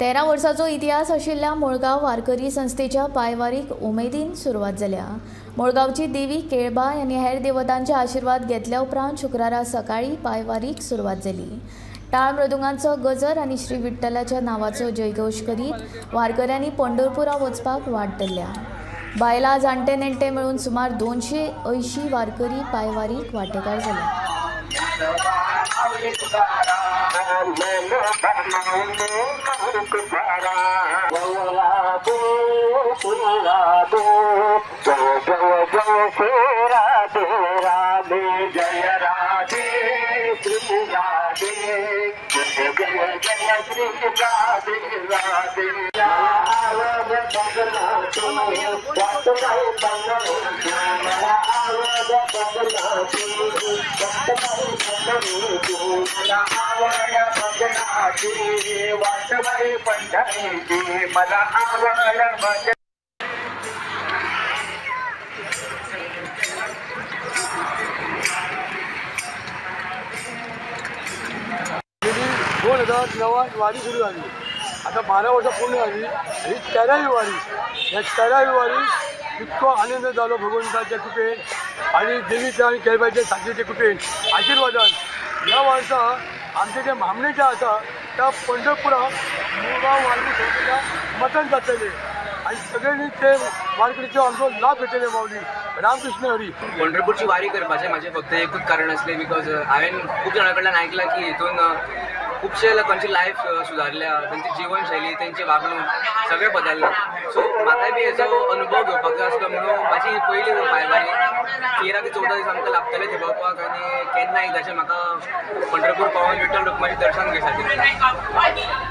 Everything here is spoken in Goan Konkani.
13 वर्सांचो इतिहास आशिल्ल्या मुळगांव वारकरी संस्थेच्या पांयवारीक उमेदीन सुरवात जाल्या। मुळगांवची देवी केळबाय आनी हेर देवतांचे आशिर्वाद घेतल्या उपरांत शुक्रारा सकाळी पांयवारीक सुरवात जाली। टाळ मृदुंगांचो गजर आनी श्री विठ्ठलाच्या नावाचो जयघोष करीत वारकऱ्यांनी पंढरपुरा वचपाक वाट धरल्या। बायलां जाणटे नेणटे मेळून सुमार 280 वारकरी पांयवारीक वांटेकार जाले। गेली 2009 वारी सुरू झाली, आता 12 वर्ष पूर्ण झाली। ही 13वी वारी, या 13वी वारी इतको आनंद झालो भगवंताच्या कृपेन आणि देवीच्या आणि केळबाईच्या साथीच्या कृपेन आशीर्वादान। या वर्सा आमचे जे मामणे जे आसा त्या पंढरपुराक मुळगांव वारकरी संस्थेच्या मतान जातले आणि सगळ्यांनी ते वारकरीचो आमचो लाभ घेतले। माऊली रामकृष्ण हरी। पंढरपूरची वारी करपाचें म्हाजें फक्त एकूच कारण आसलें, because हांवें खूब जाणां कडल्यान आयकलां की हितून खुबशे लोकांची लायफ सुदारल्या, तेंची जिवनशैली, तेंची वागणूक सगळें बदल्लां। सो म्हाकाय बी हेचो अनुभव घेवपाक जाय आसलो म्हणून म्हाजी पयली पांयवारी 13 ते 14 दीस आमकां लागतले थंय पावपाक आनी केन्ना एकदाचें म्हाका पंढरपूर पावोन विठ्ठल रुक्माचें दर्शन घेवपाचें।